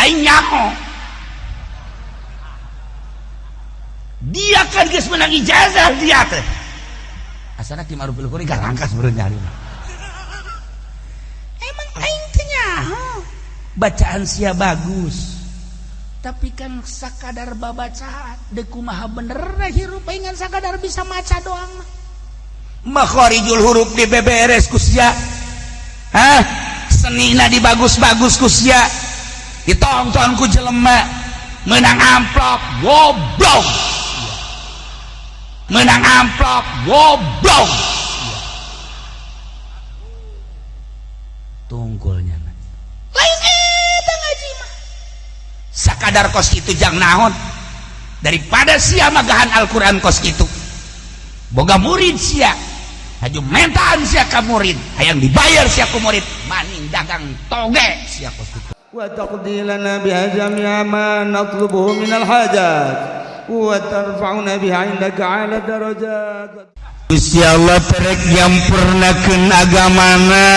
Aing nyaho. Dia kan geus menang ijazah dia teh. Asana Ki Ma'ruf Al-Quri garangkas beureun nyari. Emang aing teh nyaho. Bacaan sia bagus. Tapi kan sakadar babacaan deuk kumaha bener hirup aing ngan sakadar bisa maca doang mah. Makharijul huruf di beberes ku sia. Hah? Senina dibagus-bagus ku sia. Ditonton ku jelema menang amplop goblok. Menang amplop goblok. Tungkulnya lain eta ngaji mah. Sakadar kos itu jang naon daripada sia magahan Al-Qur'an kos itu. Boga murid sia. Haju mentaan sia ka murid, hayang dibayar sia ku murid, maning dagang toge sia kos itu. Wa taqdi lana biha jami'a ma natlubuhu minal hajat wa tarfa'una biha 'indaka 'ala darajat. Gusti Allah terek nyampurnakeun agamana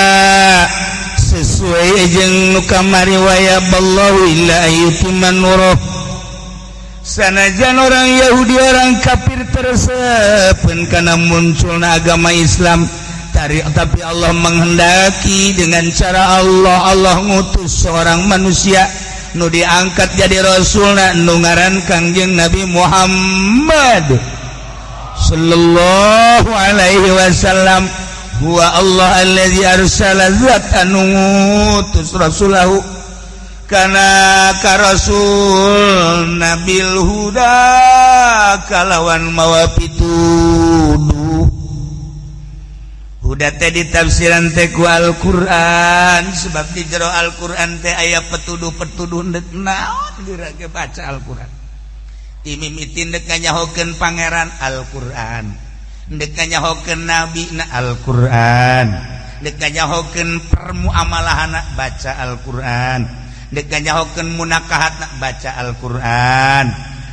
sesuai jeung nu kamari wa yaballahu illa ayyutimma nuruh. Sanajan orang Yahudi orang kafir tersepen karena munculna agama Islam tapi Allah menghendaki dengan cara Allah. Allah ngutus seorang manusia nu diangkat jadi rasulna nu ngaran Kangjeng Nabi Muhammad sallallahu alaihi wasallam. Huwa Allah allazi arsala zat anu ngutus rasulahu kana ka rasul nabil huda kalawan mawa pituduh. Huda teh ditafsiran teh ku Al-Qur'an sebab di jero Al-Qur'an teh aya petuduh-petuduh deuk naon geura ge baca Al-Qur'an. Timimiti deuk nganyahokeun pangeran Al-Qur'an, deuk nganyahokeun nabi na Al-Qur'an, deuk nganyahokeun permuamalahana baca Al-Qur'an, deuk nganyahokeun munakahatna baca Al-Qur'an,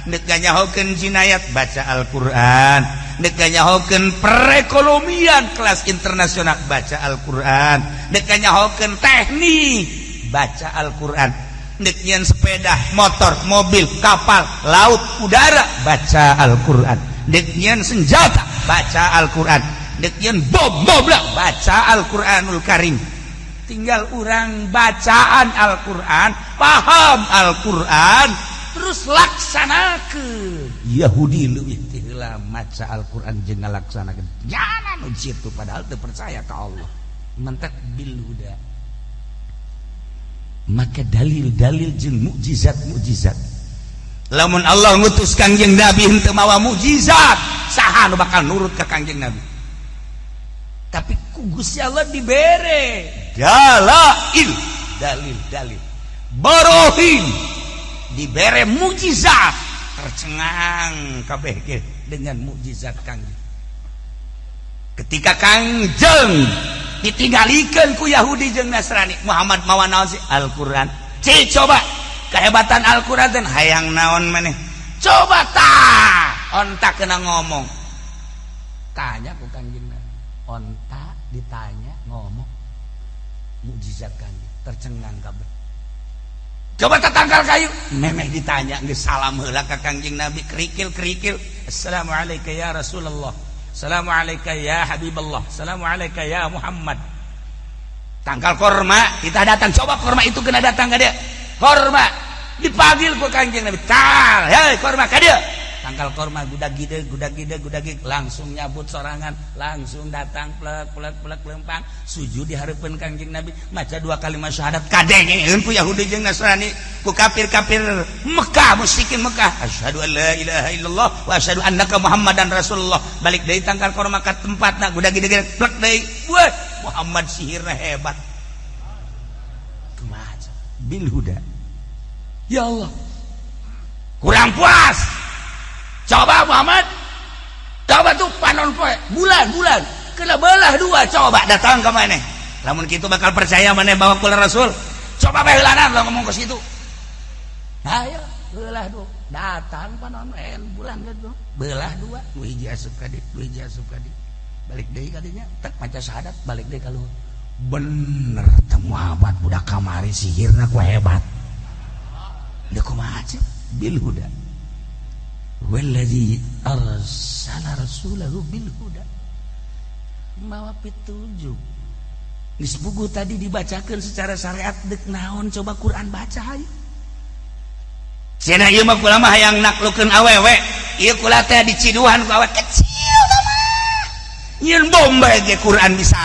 deuk nganyahokeun jinayat baca Al-Qur'an, dek nyahokeun perekonomian kelas internasional baca Al-Qur'an, dek nyahokeun teknik baca Al-Qur'an, dek nyeun sepeda, motor, mobil, kapal, laut, udara baca Al-Qur'an, dek nyeun senjata baca Al-Qur'an, dek nyeun bom mobil baca Al-Qur'anul Karim. Tinggal urang bacaan Al-Qur'an, paham Al-Qur'an, terus laksanakeun. Yahudi leuwih ti heula maca Al-Qur'an jeung ngalaksanakeun. Jangan nu kitu padahal teu percaya ka Allah. Mentak bil huda. Maka dalil-dalil jeung mukjizat-mukjizat. Lamun Allah ngutus Kangjeng Nabi henteu mawa mukjizat, saha nu bakal nurut ka Kangjeng Nabi? Tapi ku Gusti Allah dibere dalail, dalil-dalil. Barohin dibere mukjizat, tercengang kabeh ge dengan mukjizat Kangjeng. Ketika Kangjeng ditinggalikeun ku Yahudi jeung Nasrani, Muhammad mawa naon sih? Al-Qur'an. Cik coba kehebatan Al-Qur'an teh hayang naon maneh? Coba tah onta kena ngomong. Tanya ku Kangjeng Nabi. Onta ditanya ngomong. Mukjizat Kangjeng, tercengang kabeh. Coba tatangkal kayu, memeh ditanya geus salam heula ka Kangjeng Nabi, kerikil-kerikil. Assalamualaikum ya Rasulullah. Assalamualaikum ya Habiballah. Assalamualaikum ya Muhammad. Tangkal korma, kita datang coba korma itu kena datang ka dia. Korma dipanggil ku Kangjeng Nabi. Tal, hei korma ka dia. Tangkal korma gudag gide gudag gide gudag gide langsung nyabut sorangan, langsung datang plek plek plek lempang sujud di hareupeun Kangjeng Nabi, maca dua kalimat syahadat kadengeun ku Yahudi jeung Nasrani, ku kafir-kafir Mekah, musyrikin Mekah. Asyhadu an la ilaha illallah wa asyhadu annaka Muhammadan Rasulullah. Balik deui tangkal korma ka tempatna gudag gide plek deui. Wah, Muhammad sihirna hebat. Kumaha bil huda. Ya Allah. Kurang puas. Coba Muhammad, coba tuh panon poe bulan-bulan kena belah dua, coba datang ke mana? Lamun kitu bakal percaya mana bawa kula Rasul. Coba bae heulanan lah ngomong ke situ. Ayo belah dua, datang panon bulan gitu. Belah dua, nu hiji asup ka dieu, nu hiji asup ka dieu. Balik deui ka dinya, tek maca syahadat, balik deui ka luhur. Bener teh Muhammad budak kamari sihirna ku hebat. Da kumaha bil huda. Walladzi arsala rasulahu bil huda. Mawa pitujuk. Geus puguh tadi dibacakeun secara syariat deuk naon coba Quran baca hayu. Cenah ieu mah kula mah hayang naklukeun awewe. Ieu kula teh diciduhan ku awewe kecil mah. Nyeun bom bae ge Quran bisa,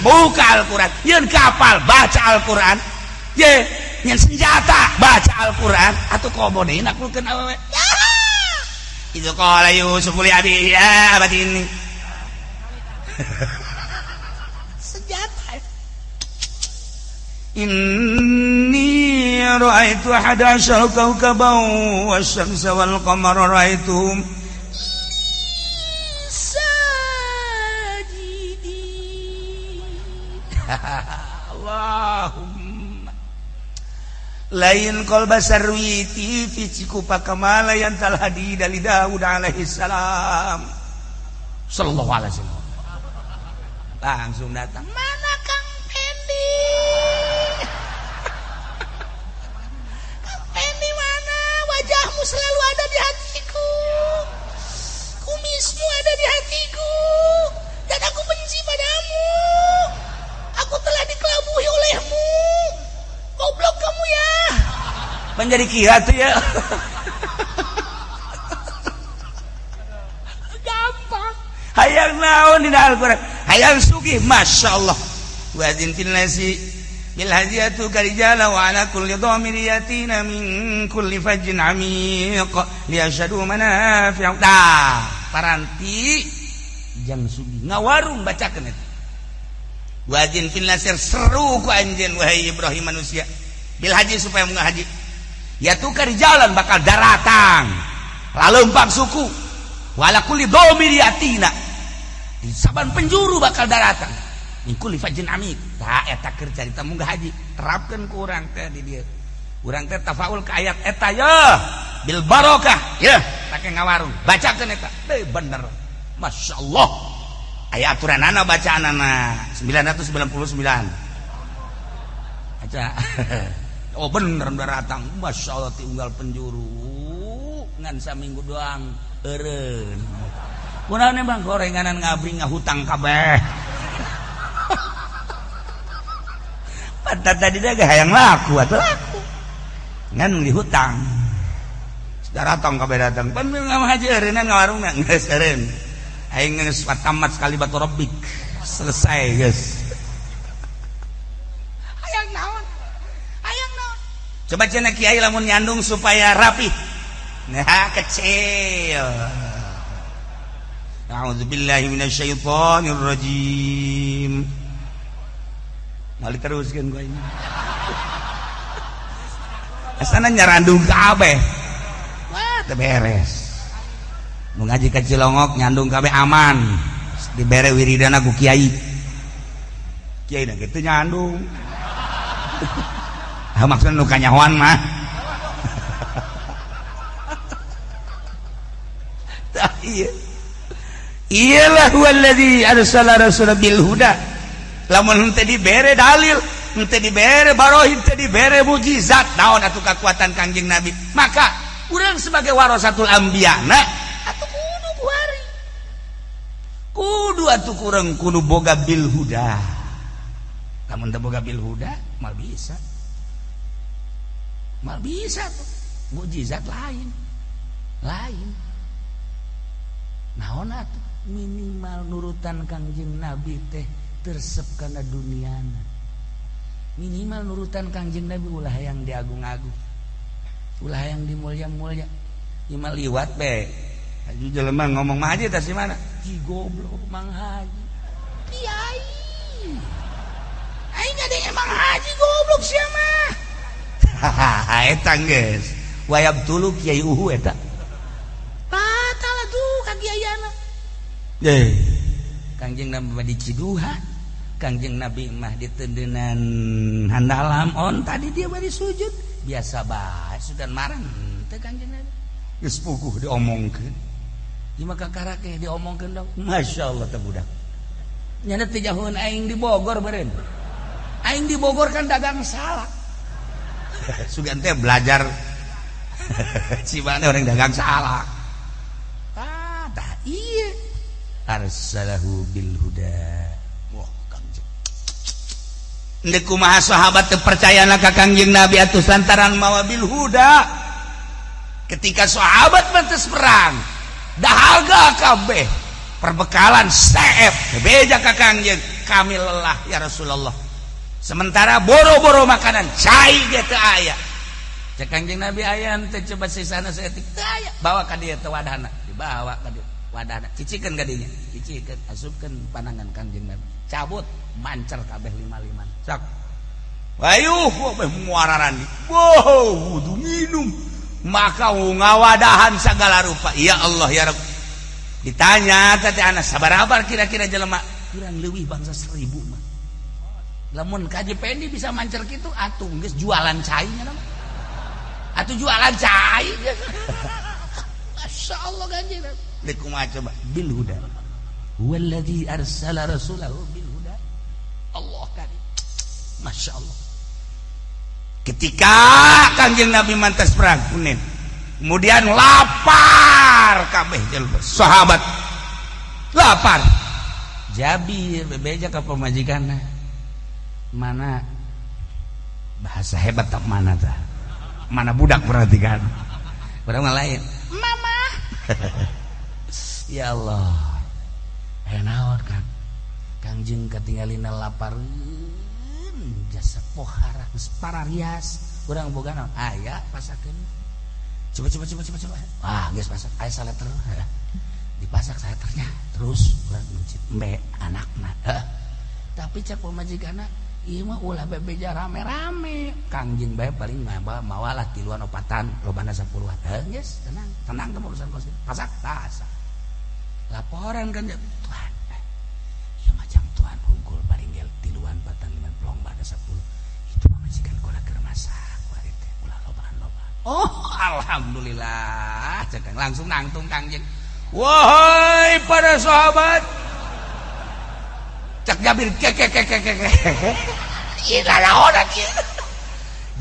buka Al-Quran. Nyeun kapal baca Al-Quran. Ye, nyeun senjata baca Al-Quran atuh komo deui naklukeun awewe. Itu qala Yusuf li abihi ya abati ini. Senjata. Inni ra'aitu ahada asyara kawkaban wasyamsa wal qamara ra'aituhum sajidin. Allahumma lain qalba sarwiti fi cikupa kamala yang talhadi dari Daud alaihi salam sallallahu alaihi wasallam. Langsung datang, mana Kang Pendi? Kang Pendi mana? Wajahmu selalu ada di hatiku, kumismu ada di hatiku, dan aku benci padamu. Aku telah dikelabuhi olehmu. Goblok kamu ya. Menjadi kira tuh ya. Gampang. Hayang naon dina Al-Qur'an? Hayang sugih, Masya Allah. Wa zintil nasi bil hadiyatu karijala wa ala kulli dhamir yatina min kulli fajjin amiq liyashhadu manafi'u. Tah, paranti jang sugih ngawarung bacakeun eta. Wajin fil nasir seru ku anjeun wahai Ibrahim manusia bil haji supaya munggah haji. Ya tukar jalan bakal daratang lalempang suku wala kulli dhamir yatina di saban penjuru bakal daratang min kulli fajjin amiq. Tah eta keur carita munggah haji terapkeun ku urang teh di dieu. Urang teh tafaul ka ayat eta ya bil barokah ya take ngawarung bacakeun eta. Deui bener. Masyaallah. Aya aturanana bacaanana 999. Baca. Oh bener daratang. Masya Allah ti unggal penjuru ngan saminggu doang eureun. Kunaon bang gorenganan ngabri ngahutang kabeh. Pantat tadi dah hayang laku atuh laku. Ngan dihutang. Daratang kabeh datang. Pan haji eureunnan ngawarungna geus eureun. Aing geus tamat sekali batu rabbik. Selesai geus. Hayang naon? Hayang naon? Coba cenah kiai lamun nyandung supaya rapi. Nah, kecil. A'udzubillahi minasyaitonir rajim. Mal diteruskeun ku aing. Asana nyarandung kabeh. Wah, teu beres. Nu ngaji ka Cilongok nyandung kabeh aman. Dibere wiridana ku kiai. Kiai na kitu nyandung. Ah maksudna nu kanyahoan mah. Tah ieu. Iyalah huwallazi arsala rasulahu bil huda. Lamun henteu dibere dalil, henteu dibere barohin, henteu dibere mukjizat, naon atuh kakuatan Kangjeng Nabi? Maka urang sebagai warasatul anbiya na atuh kudu kuari. Kudu atuh kurang kudu boga bil huda. Lamun teu boga bil huda, mal bisa. Mal bisa tuh. Mukjizat lain. Lain. Naon atuh minimal nurutan Kangjeng Nabi teh tersep kana duniana. Minimal nurutan Kangjeng Nabi ulah yang diagung-agung. Ulah yang dimulya-mulya. Ieu mah liwat be. Haji jelema ngomong mah haji tah si mana? Ki goblok Mang Haji. Kiai. Aing ada Mang Haji goblok sia mah. Hahaha eta geus. Wayab tulu kiai uhu eta. Batal atuh ka kiaiana. Eh. Kangjeng Nabi mah diciduhan. Kangjeng Nabi mah ditendenan handalam on tadi dia bari sujud. Biasa bae sudah marah teh Kangjeng Nabi. Geus puguh diomongkeun. Ieu mah kakarake diomongkeun dong. Masyaallah teh budak. Nyana teh jauheun aing di Bogor beureun. Aing di Bogor kan dagang salak. Sugan teh belajar Si mana orang dagang salah. Ah, dah iya. Arsalahu bil huda. Wah, Kangjeng. Ndek kumaha sahabat teu percaya na ka Kangjeng Nabi atuh lantaran mawa bil huda. Ketika sahabat mantes perang, dahaga kabeh, perbekalan seep, beja ka Kangjeng, "Kami lelah, ya Rasulullah." Sementara boro-boro makanan, cai ge teu aya. Cek Kangjeng Nabi, "Aya teh coba sisana saeutik?" "Teu aya." "Bawa ka dieu teh wadahna." Dibawa ka dieu wadahna, cicikeun ka dinya, cicikeun, asupkeun panangan Kangjeng Nabi. Cabut, mancer kabeh lima-lima. Cak. Ayuh, kabeh muararani. Wow, wudu minum. Maka ngawadahan segala rupa. Ya Allah, ya Rabb. Ditanya tadi anak, "Sabaraha kira-kira jelema?" "Kurang lebih bangsa 1.000 mah." Lamun kaji pendi bisa mancer gitu atuh geus jualan cai nya mah. Atuh jualan cai. Masya Allah, Kanjeng Nabi. Kumaha coba? Bil huda. Huwallazi arsala rasulahu bil huda. Allah karim. Masya Allah. Ketika Kanjeng Nabi mantas perang Hunain, kemudian lapar kabeh jelema sahabat. Lapar. Jabir bebeja ka pamajikanna. Mana bahasa hebat tak mana tah? Mana budak berarti kan? Urang mah lain. Mama. Ya Allah. Aya naon, Kang? Kangjeng katinggalina lapareun jasa pohara geus pararias. Urang boga naon? Aya, pasakeun. Coba, coba, coba, coba, coba. Wah, geus pasak aya saleter. Dipasak saleternya. Terus urang mencit embe anakna. Heh. Tapi cek pamajikanna, "Ieu mah ulah bebeja rame-rame. Kangjeng bae paling mawa mawalah tiluan opatan, lobana 10-an." Heuh, geus, tenang, tenang teh urusan kos. Pasak, pasak. Laporan kan, "Tuhan, ieu macam Tuhan hungkul paling gel tiluan patang lima plong pada 10. Itu pamajikan kula keur masak kuari teh, ulah lobaan-lobaan." Oh, alhamdulillah. Cek langsung nangtung Kangjeng. "Wahai para sahabat." Cek Jabir, ke ke ke ke ke ke. Ieu naon ieu?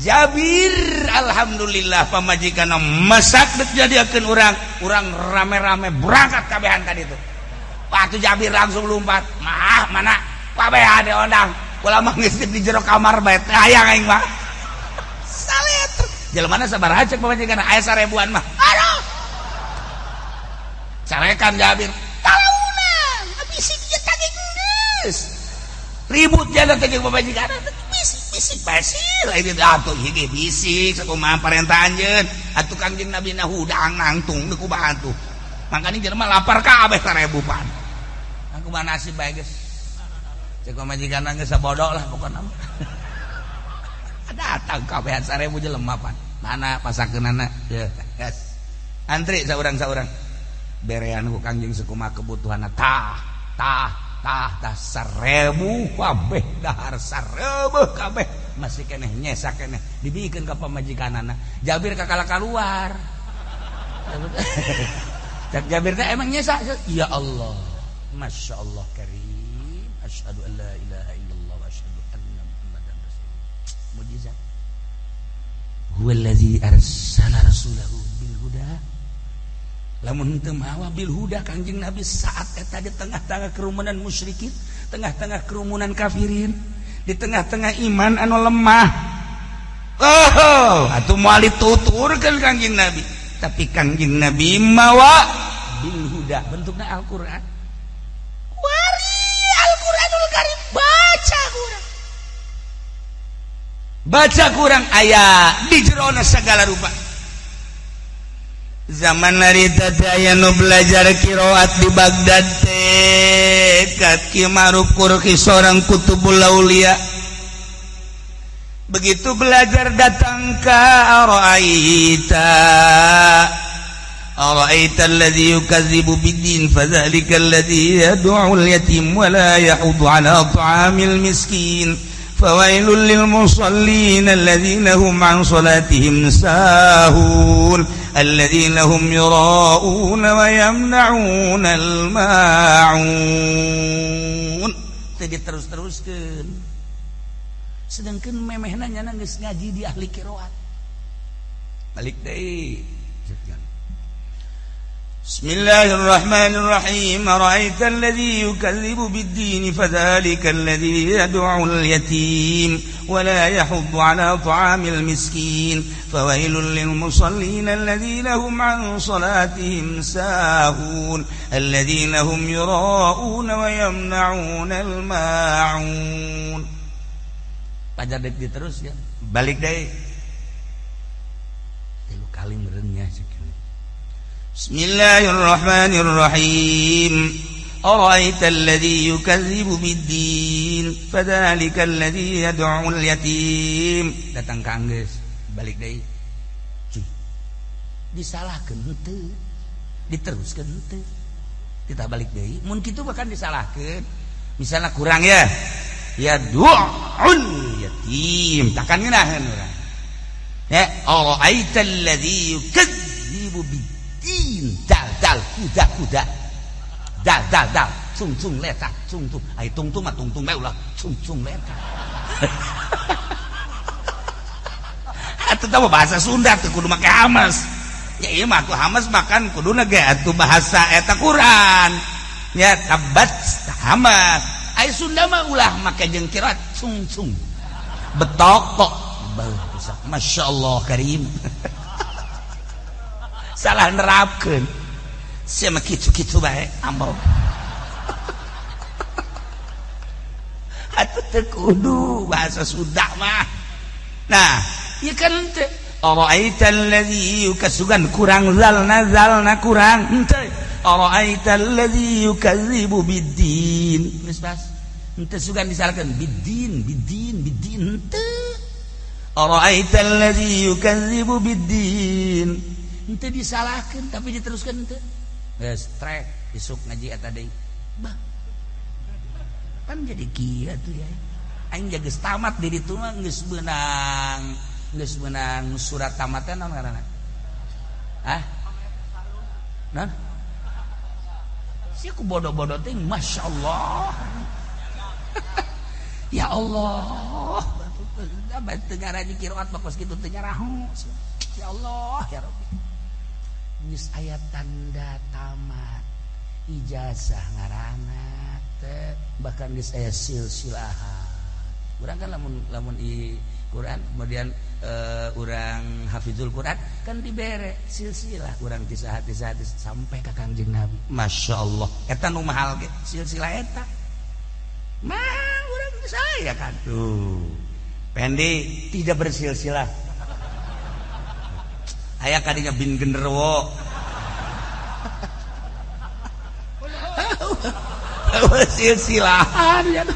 Jabir, alhamdulillah pamajikan masak dek jadiakeun urang, urang rame-rame berangkat kabehan tadi itu. Waktu Jabir langsung lompat, "Mah, mana kabehan diondang. Kula mah geus di jero kamar bae teh hayang aing mah." Saleter. Jelema sabaraha cek pamajikan, "Aya 1.000-an mah." Aduh. Carekan Jabir. Talaunan, bisik ieu tadi geus. Ribut jalan teh jeung pamajikan. Bisik bisik basir lain atuh hiji bisik sakumaha parentah anjeun. Atuh Kangjeng Nabi na hudang nangtung deuk kumaha atuh. Makanya jelema lapar kabeh 1.000 pan. Aku mah nasib bae geus. Cek pamajikan geus sabodo lah pokona. Datang kabehan 1.000 jelema pan. Mana pasakeunana? Yeuh, gas. Antri saurang-saurang. Berean ku Kangjeng sakumaha kebutuhanna, tah tah tah tah, 1.000 kabeh dahar, 1.000 kabeh masih keneh, nyesa keneh, dibikeun ka pamajikanana. Jabir kakala keluar. Cek Jabir teh, "Emang nyesa?" "Ya Allah, Masya Allah karim, asyhadu an la ilaha illallah wa asyhadu anna Muhammadan rasulullah." Mujizat. Huwallazi arsala rasulahu bil huda. Lamun teu mawa bil huda Kangjeng Nabi saat eta di tengah-tengah kerumunan musyrikin, tengah-tengah kerumunan kafirin, di tengah-tengah iman anu lemah, oh, atuh moal dituturkeun Kangjeng Nabi. Tapi Kangjeng Nabi mawa bil huda, bentukna Al-Qur'an. Wari Al-Qur'anul Karim, baca kurang, baca kurang, aya di jerona segala rupa. Zaman harita teh aya nu belajar qiraat di Baghdad teh ka Ki Ma'ruf Karkhi, seorang kutubul aulia. Begitu belajar datang ka ara'aita ara'aita alladhi yukadzibu biddin fadzalika alladhi yad'u al-yatim wa la yahuddu ala ta'amil miskin fawailul lil musallin alladzina hum an salatihim sahun alladzina hum yura'una wa yamna'una al-ma'un. Tadi terus-teruskeun, sedangkan memehna nyana geus ngaji di ahli qiraat. Balik deui. Bismillahirrahmanirrahim. Ara'aita alladhi yukadzibu bid-din fadzalika alladhi yad'u al-yatim wa la yahuddu 'ala ta'amil miskin fawailul lil musallin alladhina hum 'an salatihim sahun alladhina hum yura'un wa yamna'un al-ma'un. Pajar deuk terus ya. Balik deui. Tilu kali meureunnya sakieu. Bismillahirrahmanirrahim. Ara'aita alladhi yukadzibu bid-din fadzalika alladhi yad'u al-yatim. Datang ka anggeus, balik deui. Cuy. Disalahkeun henteu, diteruskeun henteu. Kita balik deui, mun kitu bahkan disalahkeun. Misalnya kurang ya. Yad'ul yatim, takkan ngeunaheun urang. Ya, ara'aita alladhi yukadzibu bid-din. Dal dal kuda kuda dal dal dal cung cung letak cung cung ai tung tung mah tung tung bae ulah cung cung letak. Atuh tah bahasa Sunda teh kudu make hamas ya, ieu mah atuh hamas makan kuduna ge atuh bahasa eta Quran ya tabat hamas. Ai Sunda mah ulah make jeung kirat cung cung betok kok. Masyaallah karim. Salah nerapkeun sia mah kitu-kitu bae ambo. Atuh teu kudu bahasa Sunda mah. Nah, ieu kan teh ara'aita allazi yukasugan kurang zalna zalna kurang henteu. Ara'aita allazi yukadzibu biddin. Geus pas. Henteu sugan disalahkeun biddin biddin biddin henteu. Ara'aita allazi yukadzibu biddin. Henteu disalahkeun tapi diteruskeun henteu. Geus trek isuk ngaji eta deui. Bah. Pan jadi kieu atuh ya. Aing geus tamat di ditu mah geus meunang surat tamat teh naon ngaranna? Hah? Naon? Sia ku bodoh-bodoh teh masyaallah. Ya Allah. Abah teu ngaraji qiraat mah kos kitu teu nyaraho. Ya Allah ya Rabbi. Geus aya tanda tamat ijazah ngaranna teh bahkan geus aya silsilahan. Urang kan lamun lamun i Quran kemudian urang hafizul Quran kan dibere silsilah urang ti saha ti saha sampai ka Kangjeng Nabi. Masyaallah eta nu mahal ge silsilah eta. Mah urang geus aya kan tuh. Pendi tidak bersilsilah. Aya kadinya bin genderuwo. Silsilahan ya.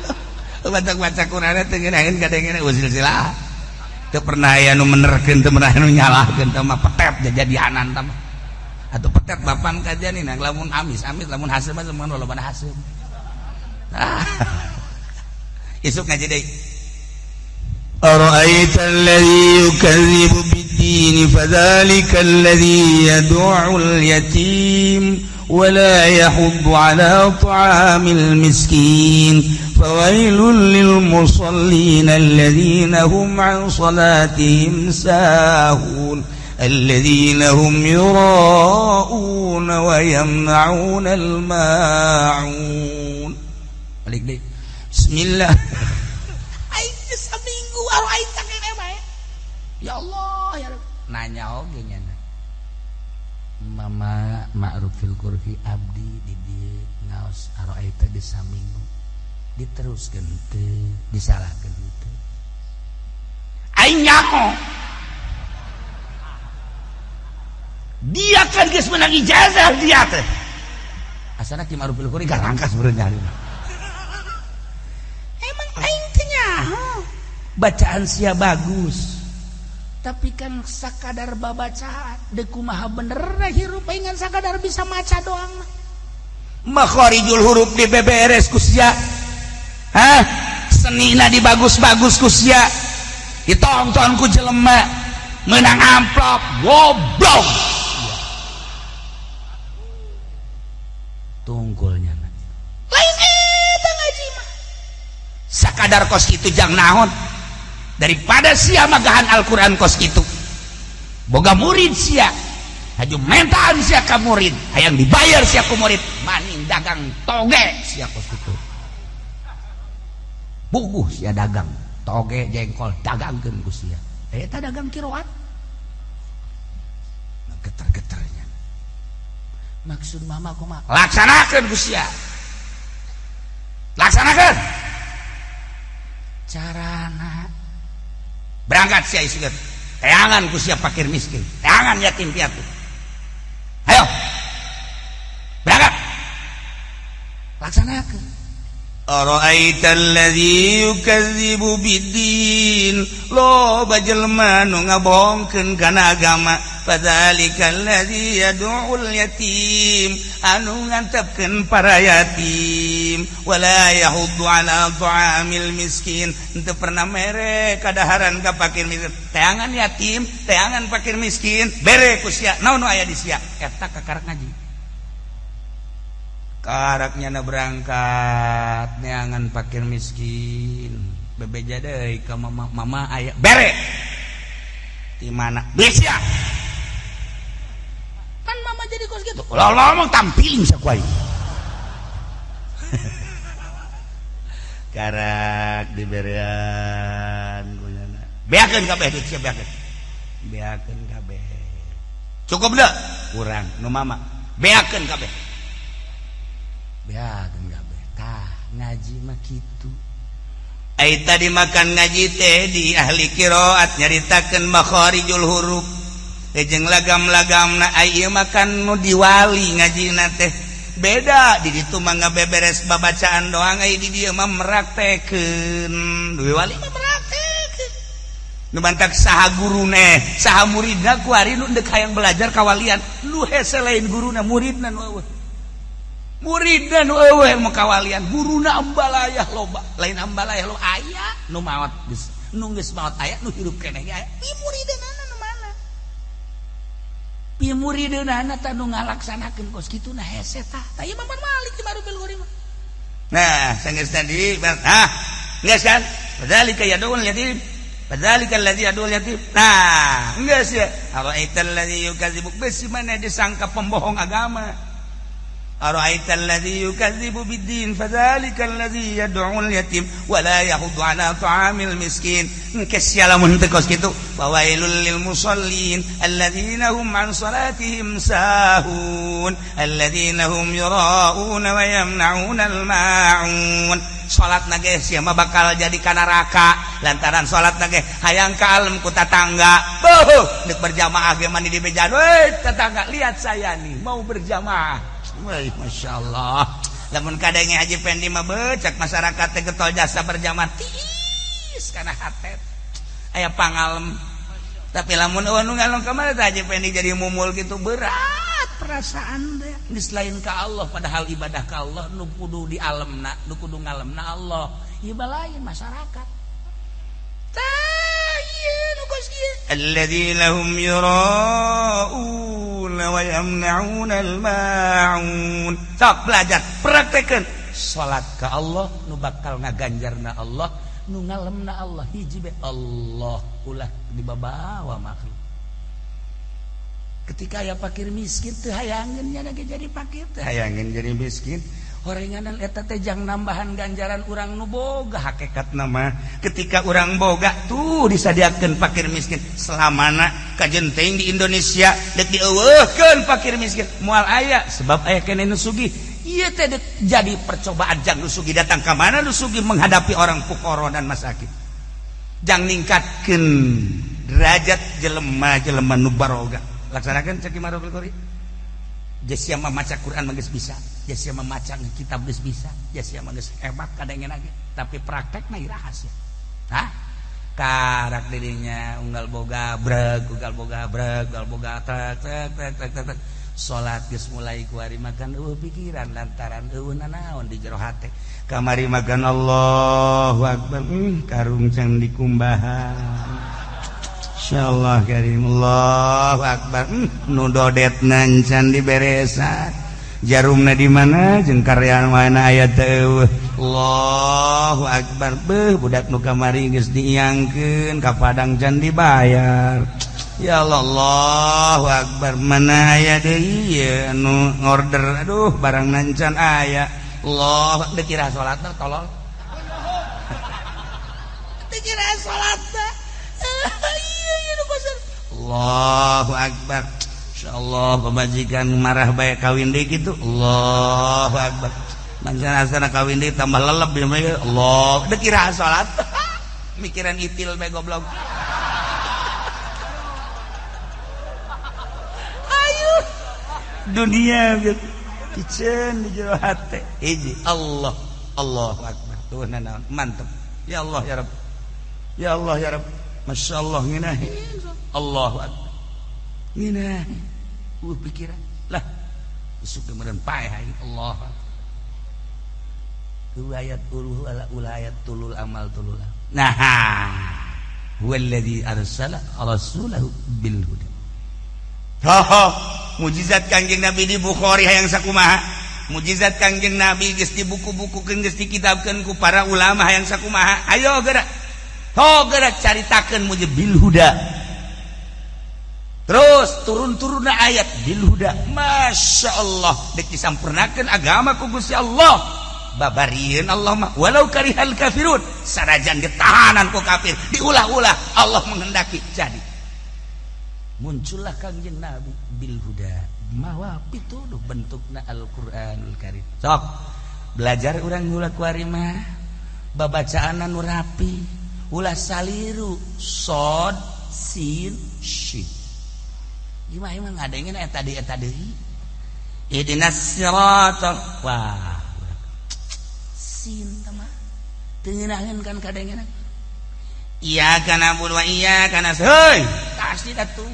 Baca-baca Qur'an teh ngeunaheun kadengena silsilah. Teu pernah aya nu menerkeun, teu pernah anu nyalahkeun, teu mah petet jadianan tah mah. Atuh petet bapan kajanina lamun amis, amis lamun haseum mah lamun lolobana haseum. Isuk ngaji deui. Ara'aita alladhi yukadzibu bid-din fadzalika alladhi yad'u al-yatim wa la yahuddu 'ala ta'amil miskin fawailul lil musallin alladhina hum 'an salatihim sahun alladhina hum yura'un wa yamna'un al-ma'un. Balik deui. Bismillah. Aing saminggu aing sakene bae. Ya Allah ya Rabb. Nanya oge nya. Mama Ma'rufil Qurhi abdi di dieu ngaos araita di saminggu. Diteruskeun teu, disalahkeun teu. Aing nyaho. Dia kan geus menang ijazah dia teh. Asana Ki Ma'rufil Qurhi garangkas beureun nyari. Emang aing teh nyaho. Bacaan sia bagus. Tapi kan sakadar babacaan deuk kumaha bener hirup aing ngan sakadar bisa maca doang. Makharijul huruf di beberes ku sia. Hah? Senina dibagus-bagus ku sia. Ditonton ku jelema menang amplop goblok. Tungkulnya lain eta ngaji mah. Sakadar kos kitu jang naon? Daripada sia magahan Al-Qur'an kos kitu. Boga murid sia. Haju mentaan sia ka murid, hayang dibayar sia ku murid, maning dagang toge sia kos kitu. Buguh sia dagang toge jengkol dagangkeun ku sia. Eta dagang kiroat. Geter-geternya. Maksud mama kumaha? Laksanakeun ku sia. Laksanakeun. Carana berangkat sia isukeun. Teangan ku sia fakir miskin, teangan yatim piatu. Ayo. Berangkat. Laksanakeun. Ara'aita alladzi yukadzibu biddin, loba jelema nu ngabohongkeun kana agama. Fadzalikal ladzi yad'ul yatim, anu ngantepkeun para yatim. Wala yahuddu ala ta'amil miskin, henteu pernah mere kadaharan ka fakir miskin. Teangan yatim, teangan fakir miskin, bere ku sia. Naon nu aya di sia? Eta kakarak ngaji. Karaknya na berangkat neangan fakir miskin, bebeja deui ka mama, mama aya bere di mana bisa kan mama jadi kos gitu. Ulah ngomong tampiling saku aing. Karak diberean kunyana. Beakeun kabeh duit sia, beakeun. Beakeun kabeh. Cukup dah kurang nu mama. Beakeun kabeh. Beakeun kabeh. Tah ngaji mah kitu. Ai tadi makan ngaji teh di ahli qiraat nyaritakeun makharijul huruf jeung lagam-lagamna. Ai ieu makan nu diwali ngajina teh beda. Di ditu mah ngabeberes babacaan doang, ai di dieu mah meraktekeun. Duwe wali mah meraktekeun. Nu mantak saha gurune, saha muridna kuari nu deuk hayang belajar kawalian, nu hese lain guruna, muridna nu eueuh. Muridna nu eueuh mau kawalian, guruna ambalayah loba, lain ambalayah lo aya nu maot geus, nu geus maot aya, nu hirup keneh ge aya. Pi murideunana nu mana? Pi murideunana tah nu ngalaksanakeun kos kitu na hese tah. Tah ieu mah Malik di Marubil Gori mah. Nah, sanggeus tadi, ah, geus kan? Fadzalika yad'ul yatim. Fadzalika alladzi yad'ul yatim. Nah, geus ya. Ara'aital ladzi yukadzibu, besi mana disangka pembohong agama. Ara'aital ladzi yukadzibu biddin fadzalikal ladzi yad'ul yatim wa la yahuddu ala ta'amil miskin. Engke sia lamun teu kos kitu, fawailul lil musallin alladzina hum an salatihim sahun alladzina hum yura'una wa yamna'una al-ma'un. Salat nage sia mah bakal jadi ka neraka lantaran salat nage hayang ka alem ku tatangga. Beuh, deuk berjamaah ge mani dibejaan, "Woi tetangga, lihat saya nih mau berjamaah." Woi, Masya Allah. Lamun kadenge Haji Pendi mah becak masyarakat teh getol jasa berjamaah tiis kana hate. Aya pangalem. Tapi lamun eueuh nu ngalem ka mana teh Haji Pendi jadi mumul gitu berat perasaan teh. Geus lain ka Allah, padahal ibadah ka Allah nu kudu dialemna, nu kudu ngalemna Allah. Ieu lain masyarakat. Tah ieu nu kos kieu. Alladzina hum yura'una wa yamna'una al-ma'un. Sok belajar, praktekeun salat ka Allah nu bakal ngaganjarna Allah, nu ngalemna Allah hiji be Allah, ulah dibabawa makhluk. Ketika aya fakir miskin teu hayangeun nya ge jadi fakir, teu hayangeun jadi miskin. Horenganan eta teh jang nambahan ganjaran urang nu boga hakikat nama. Ketika urang boga tuh disadiakeun fakir miskin selamana kajen teuing di Indonesia deuk dieuweuhkeun fakir miskin moal aya sebab aya keneh nu sugih. Ieu teh jadi percobaan jang nu sugih datang ka mana nu sugih menghadapi orang fuqara dan masakin. Jang ningkatkeun derajat jelema-jelema nu baroga. Laksanakeun cek Marul Qori. Sia mah maca Quran mah geus bisa, sia mah maca kitab geus bisa, sia mah geus hebat kadangena ge, tapi praktekna iraha sia. Hah? Karak dirinya unggal boga breg, unggal boga breg, unggal boga trek trek trek trek trek, trek. Salat geus mulai kuari makan eueuh pikiran lantaran eueuh nanaon di jero hate. Kamari makan Allahu Akbar, karung can dikumbahan. Insyaallah karim Allahu Akbar, nu dodetna can diberesan. Jarumna di mana jeung karyan mana aya teu. Allahu Akbar, beuh budak nu kamari geus diiangkeun ka Padang can dibayar. Ya Allah, Allahu Akbar, mana aya deui ieu anu ngorder, aduh barang nancan aya. Allah, teu kira salatna tolol. Teu kira salatna. Iya ieu nu pasar. Allahu Akbar. Insyaallah pamajikan marah bae kawin deui kitu. Allahu Akbar. Mancan asana kawin deui tambah leleb ya. Allah, teu kira salat. Mikiran itil bae goblok. Dunia gitu piceun di jero hate hiji Allah, Allahu Akbar, tuh nanaon mantep. Ya Allah ya Rabb, ya Allah ya Rabb, masyaallah ngeunah. Allahu Akbar ngeunah. Pikiran lah isuk meureun paeh aing. Allah ayat uluh ala ulayat tulul amal tulul. Nah, huwallazi arsala rasulahu bil huda. Ho, mujizat Kangjeng Nabi di Bukhari hayang sakumaha, mujizat Kangjeng Nabi geus dibuku-bukukeun, geus dikitabkeun ku para ulama hayang sakumaha. Ayo gerak, ho gerak caritakeun mujizat bil huda. Terus turun-turunna ayat bil huda. Masya Allah, dek disampurnakeun agama ku Gusti Allah. Babarieun Allah mah walau karihal kafirun, sanajan ditahanan ku kafir, diulah-ulah Allah menghendaki jadi. Muncullah Kangjeng Nabi bil huda, mawa pituduh bentukna Al-Qur'anul Karim. Sok belajar urang ulah kuari mah babacaan anu rapi, ulah saliru sod sin shin. Gimana emang ngadengin eta deui eta deui. Ihdinas siratal, wah sin teh mah teu ngeunaheun kan kadengenan. Iyyaka na'budu wa iyyaka nasta'in. Pasti atuh.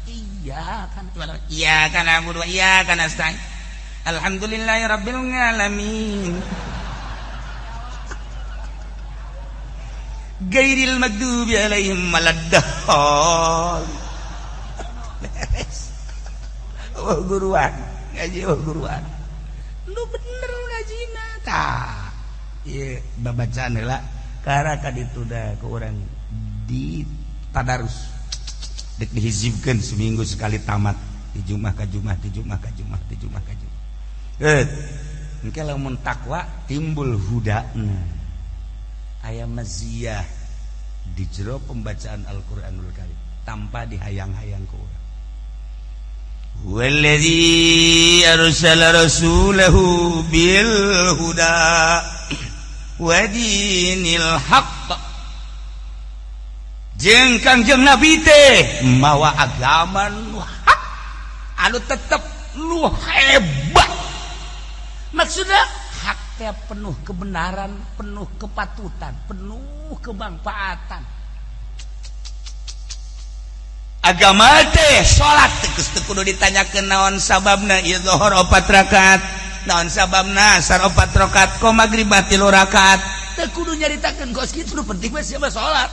Iyyaka iyyaka na'budu wa iyyaka nasta'in. Alhamdulillahirabbil alamin. Gairil maghdubi alaihim waladdallin. Beres. Oh guruan, ngaji oh guruan. Lu bener ngajina tah. Ieu babacaan heula karena kaditu da ke urang di tadarus. Dek dihizibkeun seminggu sekali tamat di Jumat ka Jumat, di Jumat ka Jumat, di Jumat ka Jumat. Engke lamun takwa timbul hudana. Aya maziyah di jero pembacaan Al-Qur'anul Karim tanpa dihayang-hayang ku urang. Huwallazi arsala rasulahu bil huda wa dinil haqq. Jeung Kangjeng Nabi teh mawa agama nu hak anu tetep nu hebat. Maksudna hak teh penuh kebenaran, penuh kepatutan, penuh kemanfaatan. Agama teh salat teh geus teu kudu ditanyakeun naon sababna ieu zuhur 4 rakaat, naon sababna asar 4 rakaat, ko magrib 3 rakaat. Teu kudu nyaritakeun kos kitu, nu penting mah siapa salat.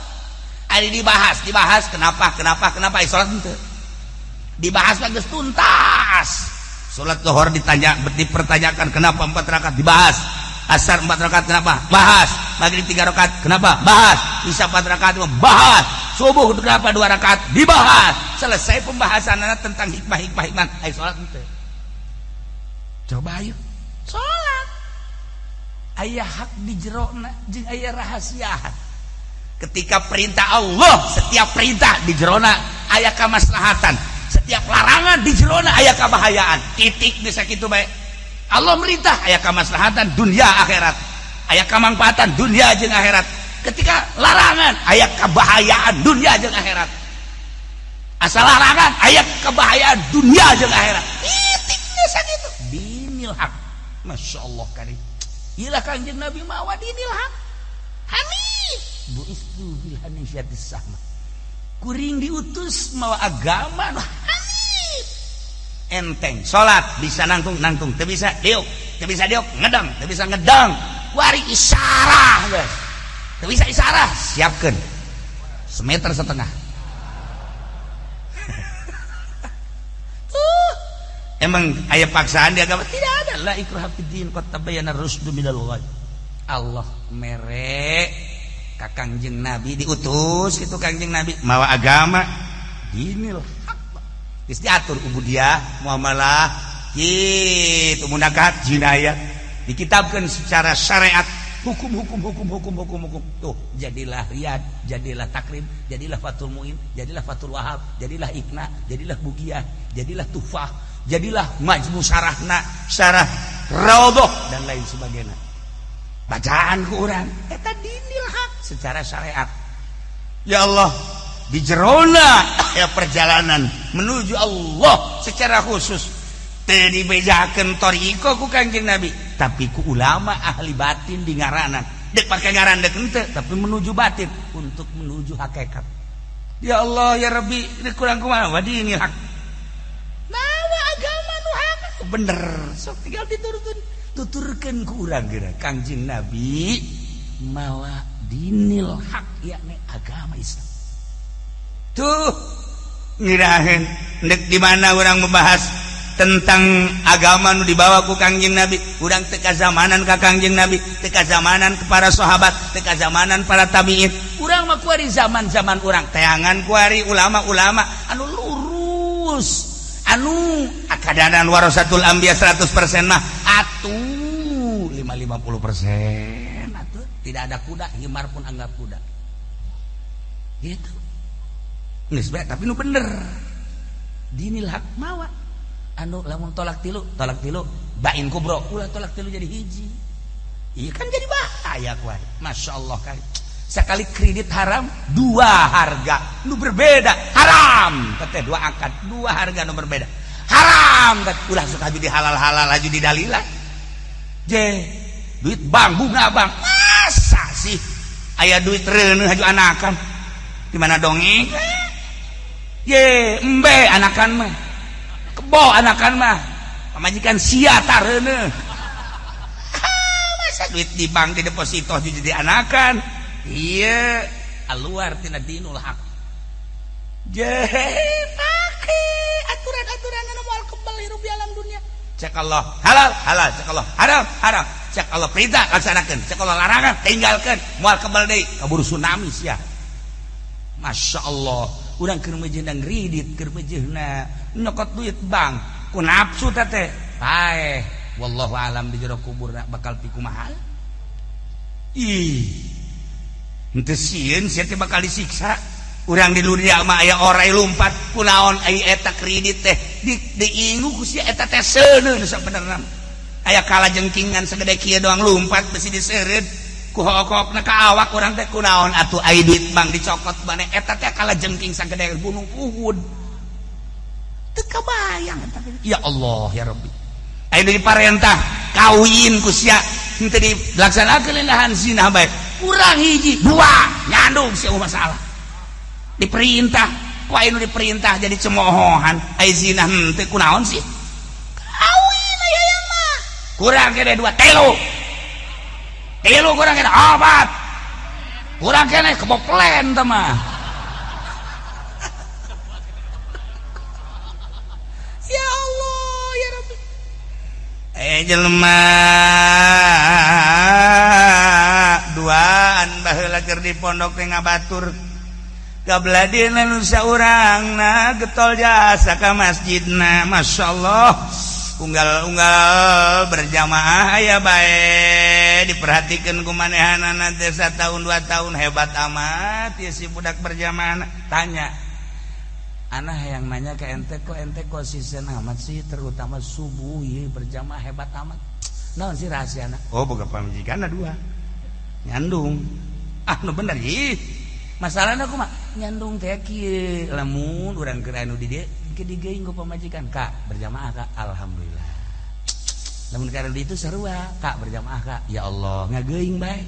Ari dibahas, dibahas kenapa, kenapa, kenapa salat henteu. Dibahas mah geus tuntas. Salat zuhur ditanya, dipertanyakan kenapa 4 rakaat, dibahas. Asar 4 rakaat kenapa? Bahas. Maghrib 3 rakaat kenapa? Bahas. Isya 4 rakaat bahas. Subuh kenapa 2 rakaat? Dibahas. Selesai pembahasan tentang hikmah-hikmah hikmah. Ayo salat henteu. Coba ayo salat. Aya hak di jerona jeung aya rahasia. Ketika perintah Allah, setiap perintah di jerona aya kamaslahatan, setiap larangan di jerona aya kabahayaan. Titik bisa kitu bae. Allah merintah aya kamaslahatan dunia akhirat, aya kamangfaatan dunia jeung akhirat. Ketika larangan aya kabahayaan dunia jeung akhirat. Asal larangan aya kebahayaan dunia jeung akhirat. Titik bisa kitu. Dinil haq. Masya Allah karim. Ilah Kangjeng Nabi mawa dinil haq. Hanif buistu bil hanifiyatis sahma. Kuring diutus mawa agama nu hanif. Enteng salat bisa nangtung nangtung, teu bisa diuk, teu bisa diuk ngedang, teu bisa ngedang. Wari isyarah geus. Teu bisa isyarah, siapkeun. 1,5 meter. Emang aya paksaan di agama? Tidak ada. La ikraha fid din qad tabayyana rusdu minal ghayy. Allah mere ka Kangjeng Nabi diutus kitu Kangjeng Nabi mawa agama Dinil haq geus diatur ubudiyah, muamalah, kitu, munakahat, jinayat, dikitabkan secara syariat, hukum, hukum, hukum, hukum, hukum, hukum. Tuh, jadilah Riyad, jadilah Takrib, jadilah Fathul Muin, jadilah Fathul Wahab, jadilah Iqna, jadilah Bugiyah, jadilah Tufah, jadilah majmu syarahna, syarah Raudhah, dan lain sebagainya. Bacaan ku urang eta dinil hak secara syariat. Ya Allah, di jerona ya perjalanan menuju Allah secara khusus teu dibejakeun thoriqoh ku Kanjeng Nabi, tapi ku ulama ahli batin di ngaranan, dek pakai ngaran dek henteu, tapi menuju batin untuk menuju hakikat. Ya Allah, ya Rabbi, dek kurang kumaha dinil hak mawa agama nu hak bener, sok tinggal diturutun, tuturkeun ku urang geura Kangjeng Nabi mawa dinil hak, yakni agama Islam. Tuh ngirahin dek di mana orang membahas tentang agama nu dibawa ku Kangjeng Nabi. Urang teu kazamanan ka Kangjeng Nabi, teu kazamanan ke para sahabat, teu kazamanan para tabiin. Urang mah kuari zaman-zaman urang teangan kuari ulama-ulama anu lurus, anu akadanan warasatul anbiya 100% mah atuh 5 50% atuh. Tidak ada kuda, himar pun anggap kuda gitu. Geus bae, tapi nu bener dinil hak mawa anu lamun talak tilu, talak tilu bain kubro, ulah talak tilu jadi hiji. Iya kan, jadi bahaya kuari. Masya Allah, kali sekali kredit haram, dua harga nu berbeda haram teteh, dua akad dua harga nu berbeda haram teh. Ulah suka jadi halal halal aja di dalilan je duit bank, bunga bank. Masa sih aya duit reuneuh haju anakan di mana dongeng ye embe anakan mah, kebo anakan mah, pamajikan sia tareuneuh. Masa duit di bank di deposito jadi anakan? Iya, keluar tina dinul hak. Je pake aturan-aturan anu moal kebal hirup di alam dunia. Cek Allah halal halal, cek Allah haram haram, cek Allah perintah laksanakeun, cek Allah larangan tinggalkeun, moal kebal deui, kaburu tsunami sia. Masya Allah, urang keur mejeuna kredit, keur mejeuna nyokot duit bank ku nafsu teh paeh. Wallahu alam di jero kubur bakal piku mahal. Ih, henteu sieun sia teh bakal disiksa. Urang di dunia mah aya orai lumpat kunaon, ai eta kredit teh di diingu ku sia eta teh seuneu. Sabenerna aya kala jengkingan segede kieu doang lumpat besi diseureud ku hokokna ka awak urang teh. Kunaon atuh ai duit bank dicokot maneh eta teh kala jengking sagede gunung Uhud? Teu kabayang eta. Ya Allah, ya Rabbi, aya diparentah kawin ku sia henteu dilaksanakeun, lahan zina bae, kurang hiji dua nyandung sia, masalah diperintah ku anu diperintah jadi cemoohan, ai zina henteu. Kunaon sih kawin aya yang mah kurang kene dua, telu, tilu, kurang kene opat, kurang kene keboplen teh mah. Ya Allah, ya Rabbi, eh jelema duaan baheula keur di pondok teh ngabatur gabladina nu saurangna getol jasa ka masjidna. Masya Allah, unggal-unggal berjamaah aya bae diperhatikan ku manehanana teh. Tahun 2 tahun hebat amat ya si budak berjamaah. Tanya anak yang nanya ke ente, kok ente konsisten amat sih, terutama subuh ya berjamaah hebat amat, naon sih rahasia? Oh, boga pamajikan dua nyandung. Ah, nu bener ih masalahnya aku mah nyandung teh kieu, lamun urang keur anu di dieu ke digeing ku pamajikan, "Kak, berjamaah, Kak." Alhamdulillah. Lamun keur di itu sarua, "Kak, berjamaah, Kak." Ya Allah, ngageuing bae.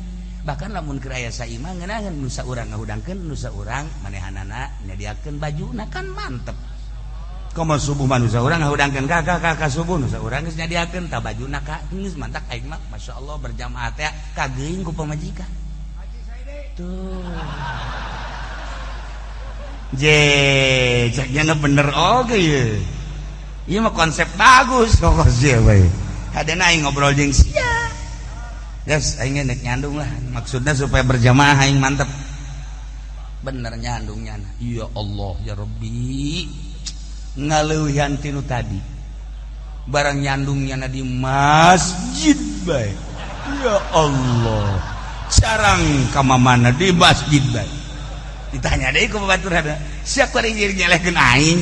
Bahkan lamun keur aya saimah ngeunaheun, nu saurang ngahudangkeun, nu saurang manehanana nyadiakeun bajuna, kan mantep. Komo subuh mah nu saurang ngahudangkeun, "Kak, Kak, Kak, subuh," nu saurang geus nyadiakeun tah bajuna, Kak, geus mantak. Aing mah masyaallah berjamaah teh kageuing ku pamajikan tuh. Je, ceknya bener oke ya. Iya mah konsep bagus kok sih bae. Hadena aing ngobrol jeung sia. Guys, aing nek nyandung lah. Maksudnya supaya berjamaah aing mantep. Bener nyandungnya. Ya Allah ya Rabbi. Ngaleuwihan tinu tadi. Barang nyandungnya di masjid bae. Ya Allah. Carang ka mamana di masjid bae. Ditanya deui ku babaturan. Sia kuari nyelehkeun aing.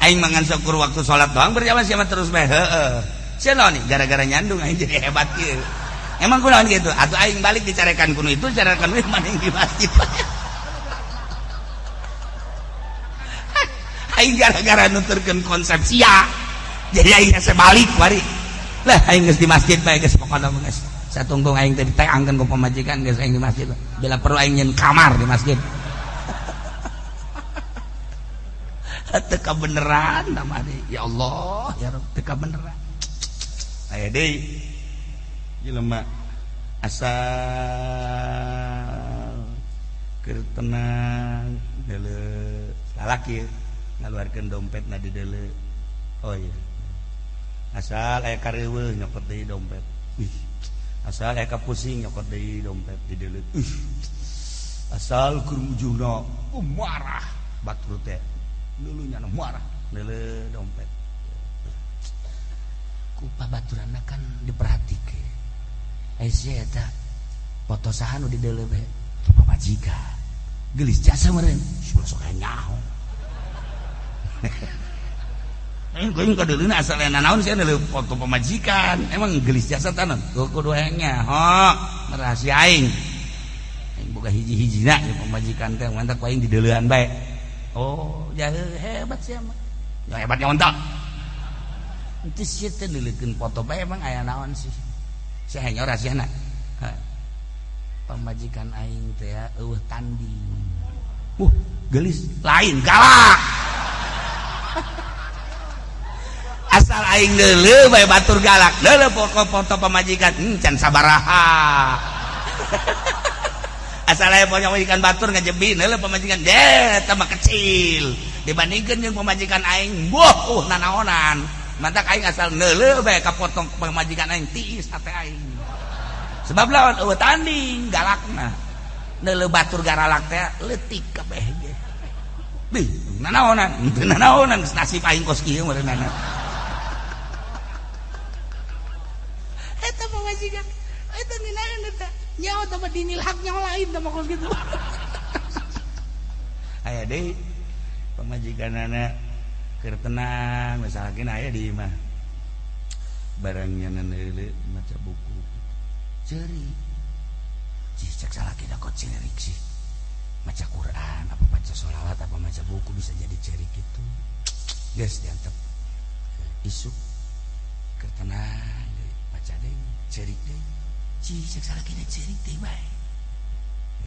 Aing mangan syukur waktu salat doang berjamaah sia terus bae. Heeh. Sia naon nih gara-gara nyandung aing jadi hebat kieu. Emang kunaon gitu? Atuh aing balik dicarekan kuno itu, carekan kuno maning di masjid. Aing gara-gara nuturkeun konsep sia. Jadi aing hese balik wari. Lah aing geus di masjid bae geus pokona mah geus. Satungtung aing teh diteangkeun ku pamajikan geus aing di masjid. Bila perlu aing nyeun kamar di masjid. Teu kabeneran mah deui. Ya Allah, ya Rabb, teu kabeneran. Aya deui jelema asal keur tenang deuleu lalaki ngaluarkeun dompetna di deuleu. Oh iya. Asal aya kareuweuh nyokot deui dompet. Ih. Asal aya kapusing nyokot deui dompet di deuleu. Ih. Asal keur ujungna marah batur teh. Lulunya marah deuleu dompet. Ku pabaturanna kan diperhatikeun. Ai sia eta foto saha nu di deuleu bae? Pamajikan. Geulis jasa meureun. Ulah sok aya nyaho. Aing ka deuleuna asal aya nanaon sia deuleu foto pamajikan. Emang geulis jasa tanon? Kudu hayang nyaho, rahasia aing. Aing boga hiji-hijina jeung pamajikan teh mantap ku aing di deuleuan bae. Oh, ya hebat sia mah. Ya hebatnya ontak. Itu sia teh neuleukeun foto bae emang aya naon sih? Sia hayang rahasiana. Pamajikan aing teh eueuh tanding. Geulis lain galak. Asal aing deuleu bae batur galak. Deuleu foto pamajikan can sabaraha. Asal aya pamajikan batur ngajebi deuleu pamajikan deh eta mah kecil dibandingkeun jeung pamajikan aing boh nanaonan. Mantak aing asal neuleuh bae kapotong pamajikan aing tiis hate aing. Sebab lawan eueuh tanding galakna. Neuleuh batur garalak teh leutik kabeh ge. Bih, nanaonan, teu nanaonan geus nasib aing kos kieu meureunana. Eta pamajikan, eta ninaeun eta. Nyaho teh mah dinil hak nyaho lain teh mah kos kitu. Aya deui pamajikanana keur tenang misalkan aya di imah barangnya neuleuh maca buku ceurik cih cek salaki da kok ceurik sih maca Quran apa baca sholawat apa maca buku bisa jadi ceurik gitu geus diantep isuk keur tenang maca deui ceurik deui cih cek salaki da ceurik deui bae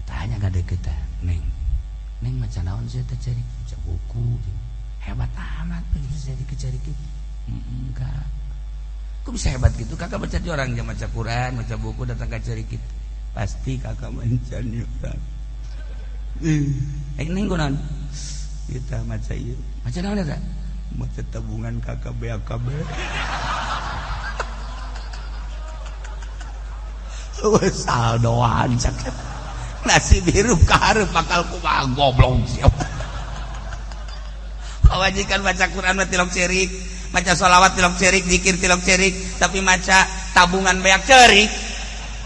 tanya ka deukeut neng neng maca naon sih teh ceurik maca buku hebat amat bisa jadi kecari gitu. Enggak. Kok bisa hebat gitu? Kakak baca di orang dia baca Quran, baca buku datang ke cari gitu. Pasti kakak mencari orang. Ini kunaon? Kita maca ieu. Maca naon eta? Maca tabungan kakak BAKB. Wes saldoan cak. Nasib hirup ka hareup bakal kumaha goblok sia. Pamajikan baca Quran mah tilok cerik, maca sholawat tilok cerik, zikir tilok cerik, tapi maca tabungan beak cerik.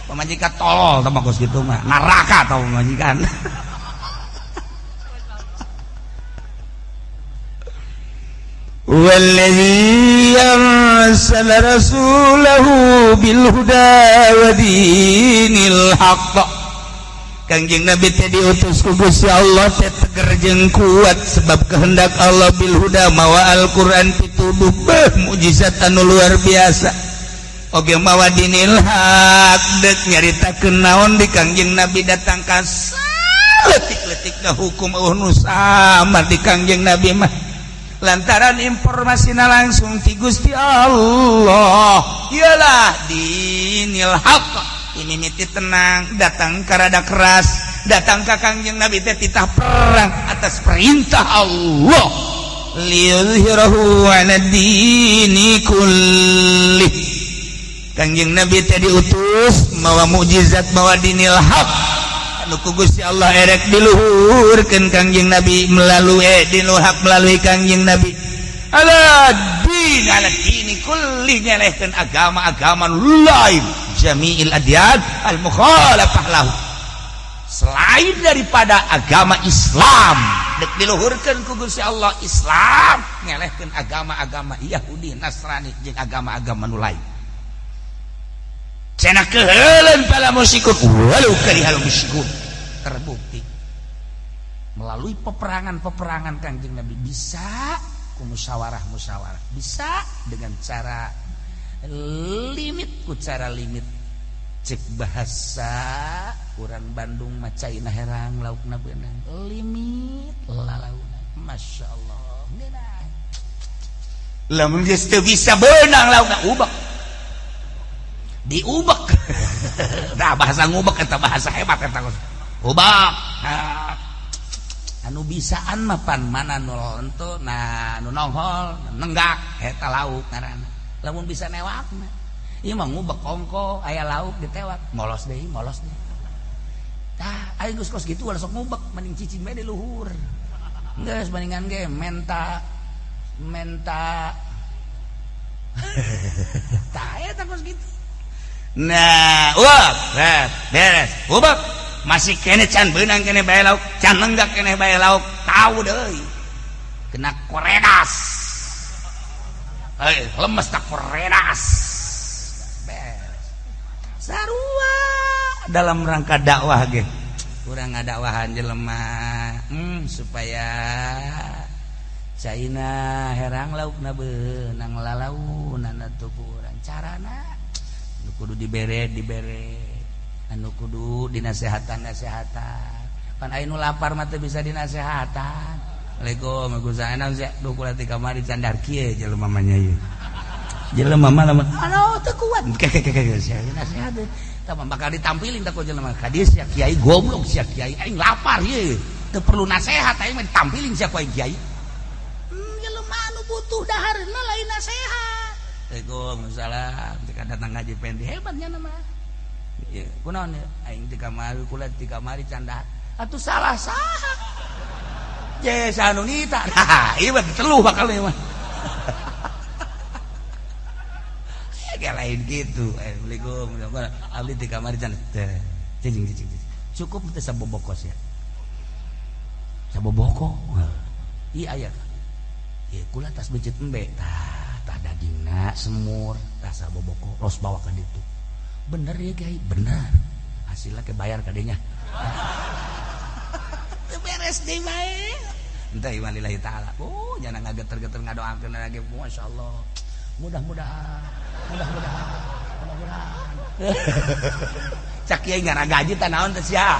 Pamajikan tolol tah kos kitu mah, neraka tah pamajikan. Wallazi arsala rasulahu bil huda wa dinil haqq. Kangjeng Nabi teh diutus ku Gusti Allah teh teger jeung kuat sebab kehendak Allah bil huda mawa Al-Qur'an pituduh beuh mukjizat anu luar biasa. Oge mawa dinil haq deuk nyaritakeun naon di Kangjeng Nabi datang ka leutik-leutikna hukum eueuh nu sama di Kangjeng Nabi mah. Lantaran informasina langsung ti Gusti Allah. Iyalah dinil haq. Ini miti tenang datang karada keras datang ka Kangjeng Nabi teh titah perang atas perintah Allah liyuzhirahu 'ala dini kulli. Kangjeng Nabi teh diutus mawa mukjizat mawa dinil haq nu ku Gusti Allah erek diluhurkeun Kangjeng Nabi melalui dinul haq melalui Kangjeng Nabi ala din ala dini kulli nyelehkeun agama-agama lain jami'il adyan al mukhalafah lahu selain daripada agama Islam dek diluhurkeun ku Gusti Allah Islam ngelehkeun agama-agama Yahudi Nasrani jeung agama-agama nu lain cenah keheuleun para musyrikun walau karihal musyrikun terbukti melalui peperangan-peperangan Kangjeng Nabi bisa ku musyawarah-musyawarah bisa dengan cara limit ku cara limit cek bahasa urang Bandung mah caina herang laukna beunang limit lalauna Masya Allah ngeunah lamun geus teu bisa beunang laukna ubek diubek nah bahasa ngubek eta bahasa hebat eta ubek anu bisaan mah pan mana nu lentu nah nu nonghol nenggak eta lauk ngaranna lamun bisa newak mah ieu mah ngubek kongko aya lauk ditewak molos deui tah aing geus kos kitu ulah sok ngubek mending cicing bae di luhur geus bandingan ge menta menta tah eta kos kitu nah uap beres ubek masih kene can beunang kene bae lauk can nenggak kene bae lauk tahu deui kena koredas eh lemes tak koredas beres sarua dalam rangka dakwah ge urang ngadakwahan jelema supaya caina herang laukna beunang lalaunana tuh urang carana anu kudu dibere dibere anu kudu dinasehatan nasehatan pan aya nu lapar mah teu bisa dinasehatan. Assalamualaikum Waalaikumsalam sia duh kula ti kamari candar kieu jelema mah nya ieu jelema mah lamun anu teu kuat ke sia nasihat tah bakal ditampilin tah ku jelema ka dieu sia kiai goblok sia kiai aing lapar ieu teu perlu nasihat aing mah ditampilin sia ku aing kiai jelema anu butuh dahareuna lain nasihat. Waalaikumsalam jika datang ngaji pendi hebatnya nama ya kunaon ya aing ti kamari kula ti kamari candar atuh salah saha je anu nita nah ieu mah teluh bakal ieu mah ya lain gitu. Assalamualaikum abdi ti kamari candar cicing cicing cukup teh sabobokos ya saboboko iya aya ya kula tas becet embe tah tah dagingna semur tah saboboko los bawa ka ditu bener ya kiai bener hasilnya ke bayar kadenya teu beres deui bae entah iman lillahi taala oh jangan ngageter-geter ngadoakeun lagi masyaallah mudah-mudahan mudah-mudahan mudah-mudahan cak kiai ngara gaji tah naon teh sia.